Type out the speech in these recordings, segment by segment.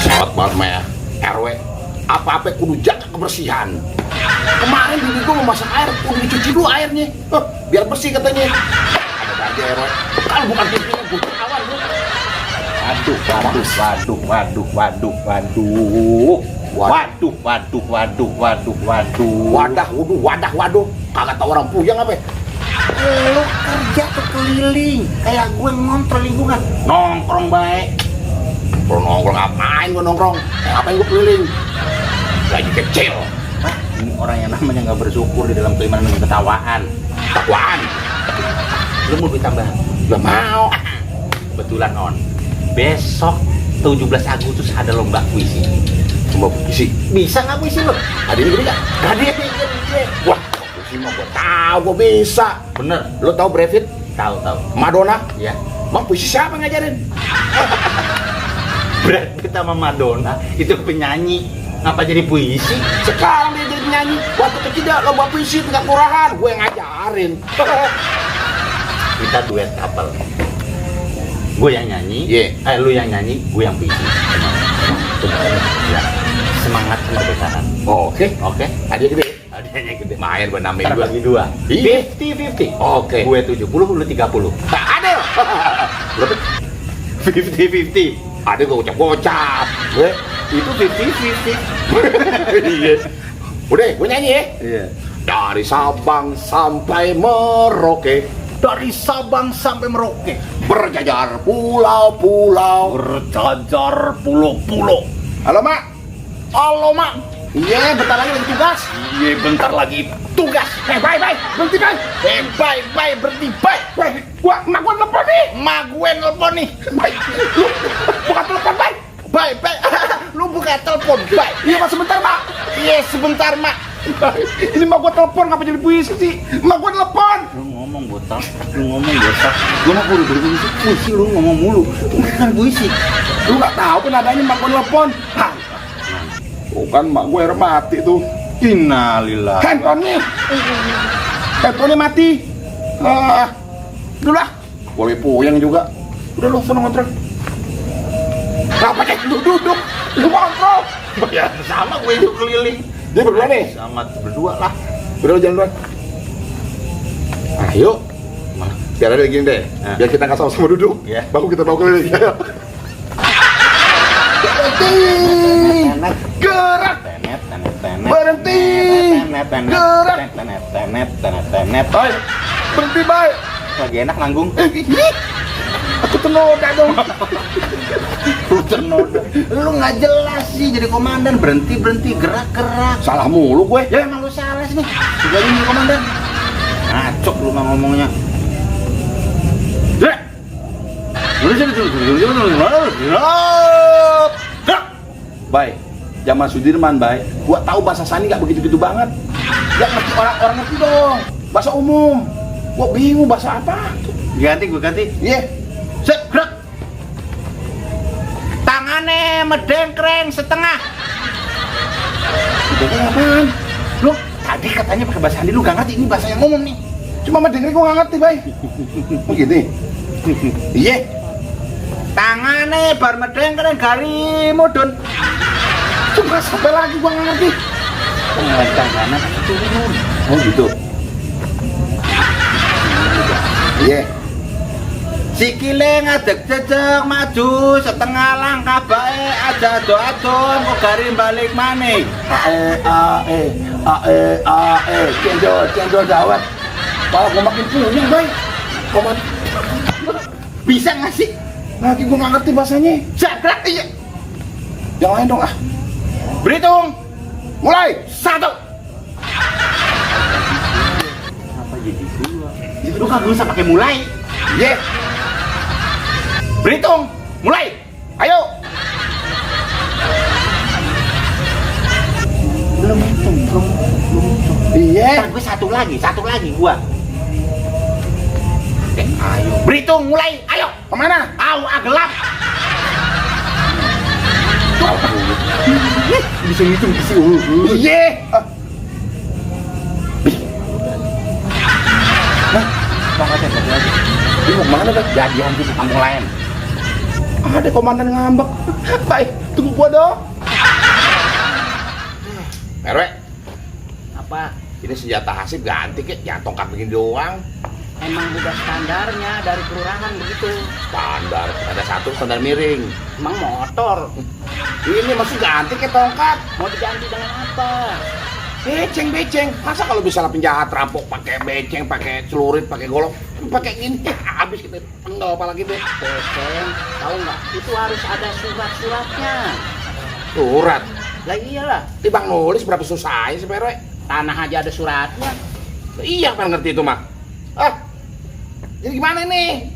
Salat banget mah ya, RW. Apa-apa kudu jaga kebersihan. Kemarin bibi gua mau masak air, kudu dicuci dulu airnya. Biar bersih katanya. Ada aja RW. Kalau bukan pipinya gua awan lu. Waduh, waduh, waduh, waduh, waduh, waduh. Waduh, waduh, waduh, waduh, waduh. Waduh. Kagak tahu orang puyeng apa? Lu kerja tuh keliling, kayak gue ngontrol lingkungan. Nongkrong baik. Bro nongkrong ngapain gua nongkrong? Ngapain gua keliling? Lagi kecil. Wah, ini orang yang namanya nggak bersyukur di dalam keimanan dan ketawaan. Takwaan. Lu mau duit tambahan? Gak mau. Kebetulan on. Besok 17 Agustus ada lomba puisi. Coba puisi. Bisa nggak puisi lu? Hadiahnya gede gak? Hadiahnya gede. Wah, puisi mah gua tahu, gua bisa. Bener. Lo tahu Brad Pitt? Tahu. Madonna? Ya. Mang puisi siapa ngajarin? Brad Pitt sama Madonna itu penyanyi. Ngapa jadi puisi? Sekarang dia jadi penyanyi. Waktu kecil dia lomba puisi tingkat kelurahan, gue yang ngajarin. Kita duet couple. Gue yang nyanyi, lu yang nyanyi, gue yang puisi. Ya. Semangat kemerdekaan. Oke. Hadiah gede. Hadiahnya gede. Main gue nambahin Ntar dua. bagi dua. Iya. 50-50. Oke. Gue 70, lu 30. Tak ada. Berapa? 50-50. Ada gue gocap-gocap. Gue Itu 50-50. iya. Udah, gue nyanyi ya. Iya. Dari Sabang sampai Merauke, Dari Sabang sampai Merauke, berjajar pulau-pulau. berjajar pulau-pulau. Halo, Mak. Halo, Mak. Iya, bentar lagi tugas. Iya, bentar lagi tugas. Bye. Berhenti, bye. Bye, berhenti, bye. Mak gua telepon nih. Mak gue nelpon nih. Bye. Lu buka telepon, bye. Bye. Lu buka telepon, bye. Iya, Mak, sebentar, Mak. Iya, sebentar, Mak. Ini mak gua telepon, ngapa jadi puisi sih? Mak gua telepon. Lu ngomong botak. Gua mah kudu puisi, lu ngomong mulu. Bukan puisi. Lu nggak tahu kan adanya mak gua telepon. Hah. Bukan mak gua air mati tuh. Innalillah. Handphonenya mati. Udah lah. Boleh puyeng juga. Udah lu seneng ngontrak. Ngapa cek duduk? Lu ngontrak. Ya, sama gue hidup keliling. Dia berdua nih. Sama berdua lah. Berdua jalan duluan. Ayo. Mana? Biar ada gini deh. Nah. Biar kita nggak sama-sama duduk. Ya. Baru kita bawa keliling. Ayo. Gerak. Berhenti. Gerak. Baik. Berhenti, baik. Lagi enak nanggung. Aku ternoda dong. Lu ternoda. Lu nggak jelas sih jadi komandan. Berhenti, gerak. Salah mulu gue. Ya emang lu salah sih nih. Jadi ini komandan. Ngacok lu nggak ngomongnya. Baik. Zaman Sudirman, baik. Gua tahu bahasa sani nggak begitu-gitu banget. Gak ngerti orang ngerti dong. Bahasa umum. Gua bingung bahasa apa. Ganti, gue ganti. Iya. Set, gerak. Tangannya medengkreng setengah. Itu apaan? Lu tadi katanya pakai bahasa Andi, lu gak ngerti. Ini bahasa yang umum nih. Cuma mendengar gua nggak ngerti, baik. Begini. Iya. Tangannya bar medengkreng gari mudun. Coba sampai lagi gua nggak ngerti. Pengajar kanan turun. Oh gitu. Iya. Sikile ngadeg jejeg maju setengah langkah bae aja ado-ado kok gari balik maneh. Cendol dawet. Kalau gua makin punya, baik. Komat. Bisa nggak sih? Lagi gua nggak ngerti bahasanya. Jagrak iya. Yang lain dong ah. Berhitung. Mulai. 1. Apa jadi 2? Lu kan bisa pakai mulai. Ye. Berhitung. Mulai. Ayo. Belum hitung. Iya. Ntar gue satu lagi gua. Ayo. Berhitung mulai. Ayo. Kemana? Gelap. Bisa ngitung bisa. Iya. tongkatnya satu aja. Ini mau kemana Bek? Jadian di kampung lain. Ada komandan ngambek. Baik, tunggu gua dong. RW, Apa? ini senjata Hasib ganti kek, jangan tongkat begini doang. Emang udah standarnya dari kelurahan begitu. Standar, ada satu standar miring. Emang motor. Ini masih ganti ke tongkat. Mau diganti dengan apa? Beceng. Masa kalau misalnya penjahat rampok pakai beceng, pakai celurit, pakai golok, pakai gini, habis kita penggal apa lagi deh. Beceng, tahu nggak? Itu harus ada surat-suratnya. Surat. Lah iyalah, Di bang nulis berapa susahnya sih RW? tanah aja ada suratnya. Iya, kan ngerti itu mah. Jadi gimana nih?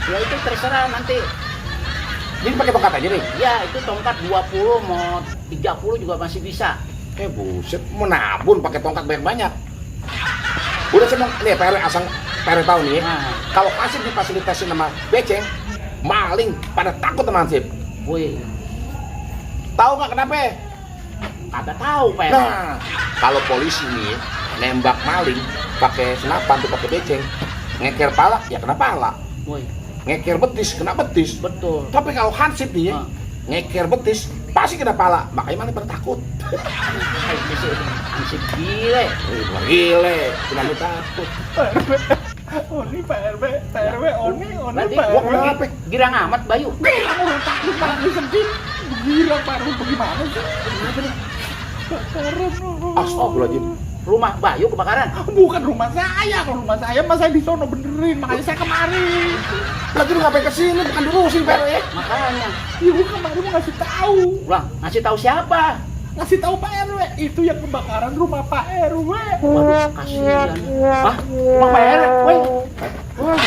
Ya itu terserah nanti. Jadi pakai tongkat aja nih. Ya itu tongkat 20 mau 30 juga masih bisa. Buset, mau nabun pakai tongkat banyak-banyak. Udah seneng, nih PRW asal PRW tahu nih ya. Nah, Kalau Hasib difasilitasi sama beceng, maling pada takut sama Hasib. woi, Tahu nggak kenapa? kagak tahu Pak. Nah, kalau polisi nih nembak maling pakai senapan tuh pakai beceng, ngeker pala ya kena pala, Woi, ngeker betis kena betis. betul. Tapi kalau Hansip nih ya, Ah. ngeker betis pasti kena pala, makanya maling pada takut. Itu sih ansip gile. Bukan gile, kenapa takut? Oni Pak RW, Oni Berarti Gua kenapa? girang amat Bayu. Orang takut Pak disempit. Gila Pak RW bagaimana sih? Astagfirullahaladzim. Rumah Bayu kebakaran. Bukan rumah saya, kalau rumah saya mas saya di sono benerin, makanya saya kemari. Lagi lu ngapain kesini? Bukan diurusin PRW ya? Makanya, Ya gua kemari mau ngasih tahu, ulang ngasih tahu siapa? ngasih tahu Pak RW itu yang kebakaran rumah Pak RW. Waduh, kasihan. Hah? Rumah Pak RW? Woi. Wah,